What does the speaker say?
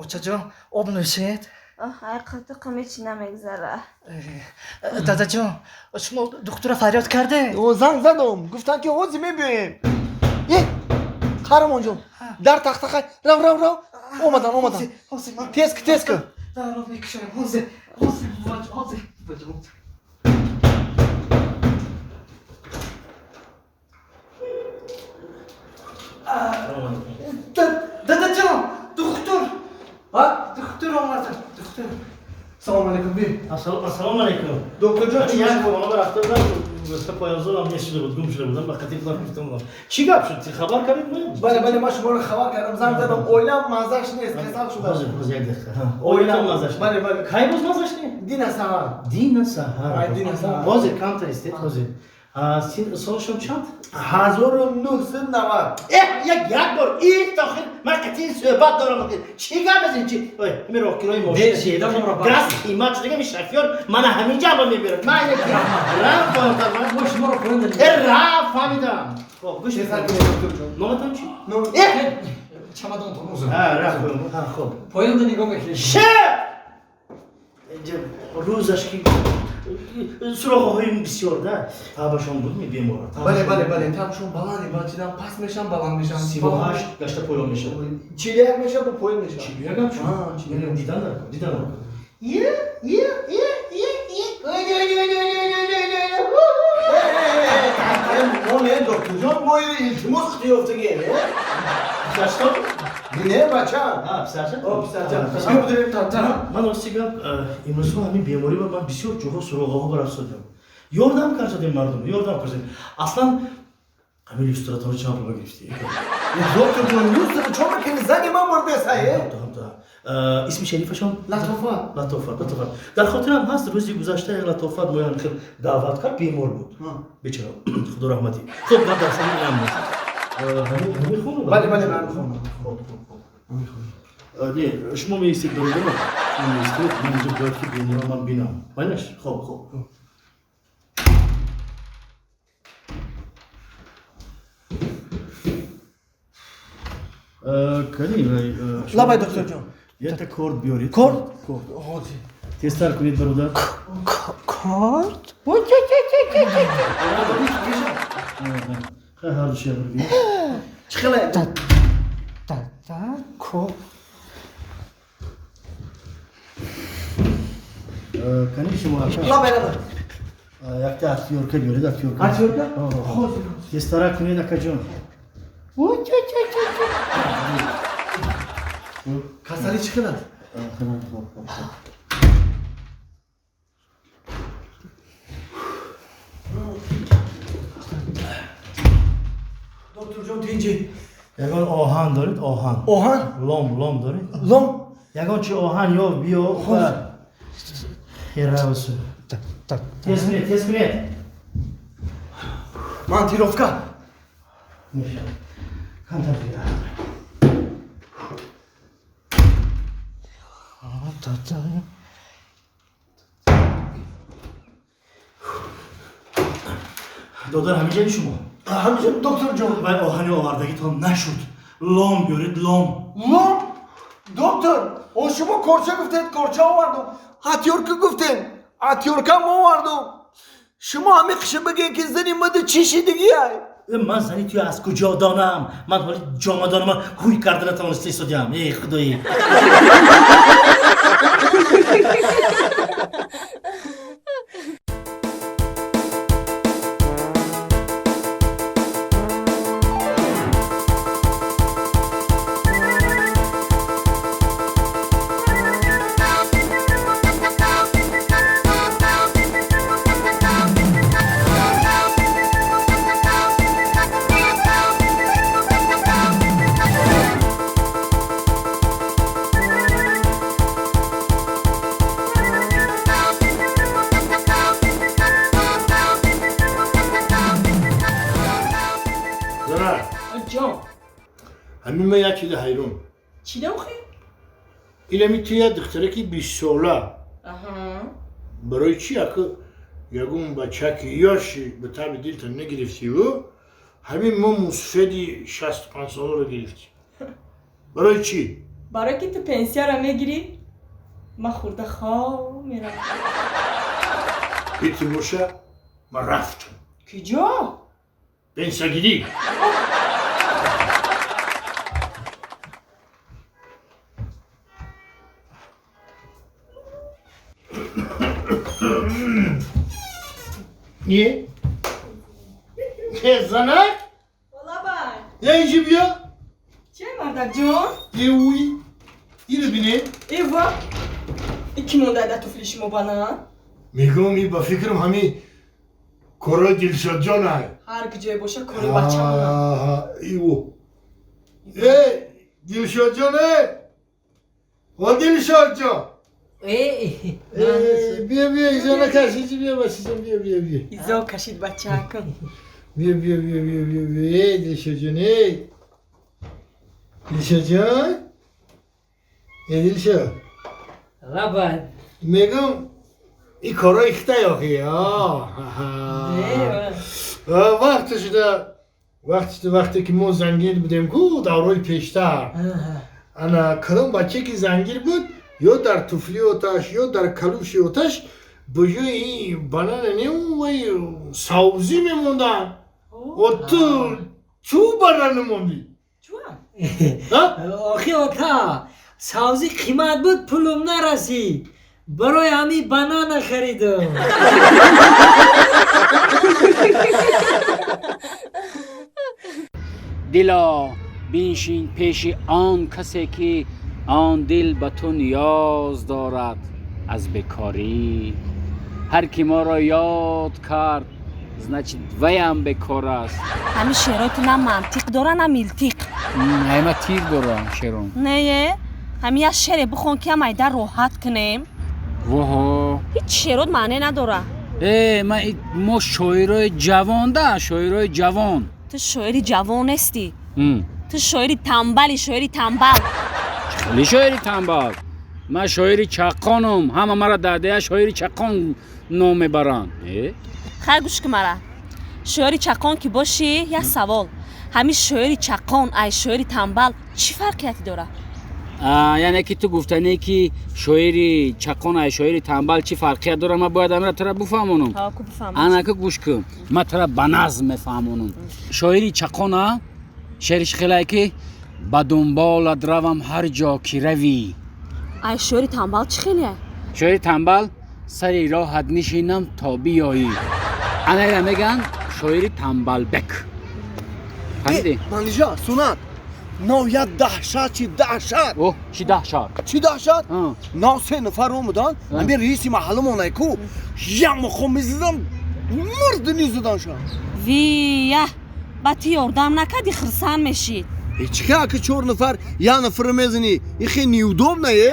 Очаҷон, об нӯшед. Ай қатиқам ҳеч намегзара. Дадаҷон, шумо духтура фарёд карде? Занг задам, гуфтанд ки ҳозир мебиёем. Е, Қаҳрамонҷон, дар тахта хай, рав, рав, рав. Омадан, омадан. Тез ки, тез ки. Дарро мекушоям, ҳозир, ҳозир, ҳозир. Дадаҷон, духтур! Духтур омада, духтур. Салом алейкум, би. Ассалому алейкум. Докторҷон, чӣ? Як хона рафта будам, поязолам нест шуда буд, гум шуда будам, ба қатӣ худам гуфтам. Чӣ гап шуд? Хабар кардед? Бале, бале, ман шуморо хабар кардам, занг задам. Оилам маззаш нест, касал шуда. Ҳозир, ҳозир, як дақиқа. Оилам маззаш. Бале, бале. Кай боз маззаш не? Дина саҳар. Дина саҳар. Ай, дина саҳар. Ҳозир камтар истед, ҳозир. Солшон чанд? 1990. Як бор ин тохир ман қатъи суҳбат дорам. Чӣ гап мезанӣ? Чӣ? Ой, ҳамин роҳкирои мошин. Газ қимат шуда, ҳамин шофёр мана ҳамин ҷо ба мебарад. Ман рафт поёнтар. Мо шуморо поён додем. Рафт, фаҳмидам. Хоб, гӯш кунед. Номатон чӣ? Чамадонтон узр. Рафт поён. Хоб. Поёнда нигоҳ мекунед. Ше! Рӯзаш ки суроғаҳои бисёр да табашон буд ми бемора. Бале, бале, бале, табашон баланд, бачидан паст мешан, баланд мешан. 38 гашта поён мешавад. 41 мешавад, бо поён мешавад. 41 ҳам шуд? 41. Дидан дар, дидан дар. Е, е, е, е, е. Ой, ой, ой, ой, ой, ой, ой, ой. Мо не, докторҷон, мо илтимос қиёфтагем. Писарча? Не, бача. Писарча? О, писарча. Биё, будем. Ман рости гап, имрӯзҳо ҳамин беморӣ ба ман бисёр ҷоҳо суроғаҳо барафтодам. Ёрдам кардем мардум, ёрдам кардем. Аслан ҳамин люстратонро чанд пул гирифтӣ? Докторҷон, люстра чо мекунӣ? Зани ман мурдеса, е? Исми шарифашон? Латофат. Латофат, Латофат. Дар хотирам ҳаст, рӯзи гузашта як Латофат моян хел даъват кард, бемор буд. Бечора, худо раҳматӣ. Хуб, гап дар сари инам нест. Ҳамин хона? Бале, бале, ҳамин хона. Хуб, хуб, хуб. Не, шумо меистед, бародаро, шумо меистед, ман инҷо бояд ки беморро ман бинам. Майнаш? Хуб, хуб. Кани, Лабай, докторҷон. Якта корд биёред. Корд? Корд. Ҳозир. Тезтар кунед, бародар. Корд? Хай, ҳарду шия бигиред. Чӣ хеле? Дада, корд. Кани шумо ака? Лабай, лабай. Якта актёрка биёред, актёрка. Актёрка? Ҳозир. Тезтарак кунед, акаҷон. Касалӣ чӣ хел аст? Докторҷон, тинҷӣ. Ягон оҳан доред, оҳан? Оҳан? Лом, лом доред? Лом? Ягон чи оҳан ё биё. Херавсу. Тез кунед, тез кунед. Монтировка. Мешавад. Камтар бира. Дада. Додар, ҳамиҷаи шумо? Ҳамиҷа, докторҷон. Вай оҳани овардагитон нашуд. Лом биёред, лом. Лом? Доктор, о шумо корча гуфтед, корча овардум. Атёрка гуфтем, атёркам овардум. Шумо ҳамин қиша бигӯед ки зани мада чӣ шидагиай? Ман зани туя аз куҷо донам? Ман ҳоли ҷомадонама ҳуй карда натавониста истодиам. Эй, худои. Ҳамин ман як чизи ҳайрон. Чӣ дохи? Инами ту як духтараки 20-сола. Барои чӣ аку ягон бачаки ёши ба таби дилта нагирифтиву ҳамин мо мусфеди 65-соларо гирифтӣ? Барои чӣ? Барое ки ту пенсияро мегирӣ, ман хӯрда хоб меравам. Ити боша, ман рафтам. Куҷо? Пенсиягирӣ. Не? Занак? Лабай. Я инҷи биё. Че, мардакҷон? Э, уй. Иро бинед. Эва. Ки монда да туфли шумо бана? Мегӯм, и ба фикрам ҳами корои Дилшодҷон ай. Ҳар куҷое боша, кори бачамона. Иву. Э, Дилшодҷон, э! О, Дилшодҷон! Э, биё, биё, изо накаш, иҷи биё, бачаҷон, биё, биё, биё. Изо кашид бачаакам. Биё, биё, биё, биё, биё, биё, э, Дилшодҷон, э! Дилшодҷон? Э, Дилшод. Лабай. Мегӯм, и корои хитай охи. Вақте шуда, вақте шуда, вақте ки мо зангир будем ку, даврои пештар. Ана кадом бачае ки зангир буд, ё дар туфли оташ, ё дар калуши оташ, ба ҷои банана не, вай савзӣ мемонданд. О, ту чӯ банана мондӣ? Охи ота, савзӣ қимат буд, пулум нарасид. Барои ҳамин банана харидам. Дило, биншин пеши он касе, ки он дил ба ту ниёз дорад. Аз бекорӣ ҳар ки моро ёд кард, значит, ваям бекор аст. Ҳамин шеърҳои ту на мантиқ дора, на милтиқ. Ҳама тир дора шеърон. Не, ҳамин як шеъре бихон, ки ҳамайда роҳат кунем. Воҳо. Ҳеҷ шеърот маъне надора. Э, ма мо шоирои ҷавон да, шоирои ҷавон. Ту шоири ҷавон нестӣ, ту шоири тамбали, шоири тамбал. Хеле шоири тамбал? Ман шоири чаққонам, ҳама мара дар дея шоири чаққон ном мебаранд. Хайр, гӯш ки мара. Шоири чаққон ки бошӣ, як савол: ҳамин шоири чаққон ай шоири тамбал чӣ фарқияте дорад? Яъне ки ту гуфтанӣ, ки шоири чаққон ай шоири тамбал чӣ фарқият дорад, ман бояд амира тура буфаҳмонам. Анака, гӯш кун, ман тура ба назм мефаҳмонам. Шоири чаққона шеъриш хелае, ки ба дунболат равам ҳар ҷо ки равӣ. Ай шоири тамбал чӣ хеле? Шоири тамбал: сари роҳат нишинам то биёӣ. Анаира мегӯянд шоири тамбалбек. Фаҳмидӣ? Манижа, Сунат, нав як даҳшат, чи даҳшат! О, чӣ даҳшат? Чӣ даҳшат? Нав се нафар омадан, ҳамин раиси маҳалламонай ку, як мақом мезадам, мурдини заданша. Вия, ба ту ёрдам накарди, хирсанд мешид. Чӣ ка, чор нафар як нафара мезанӣ, и хе неудобно, е.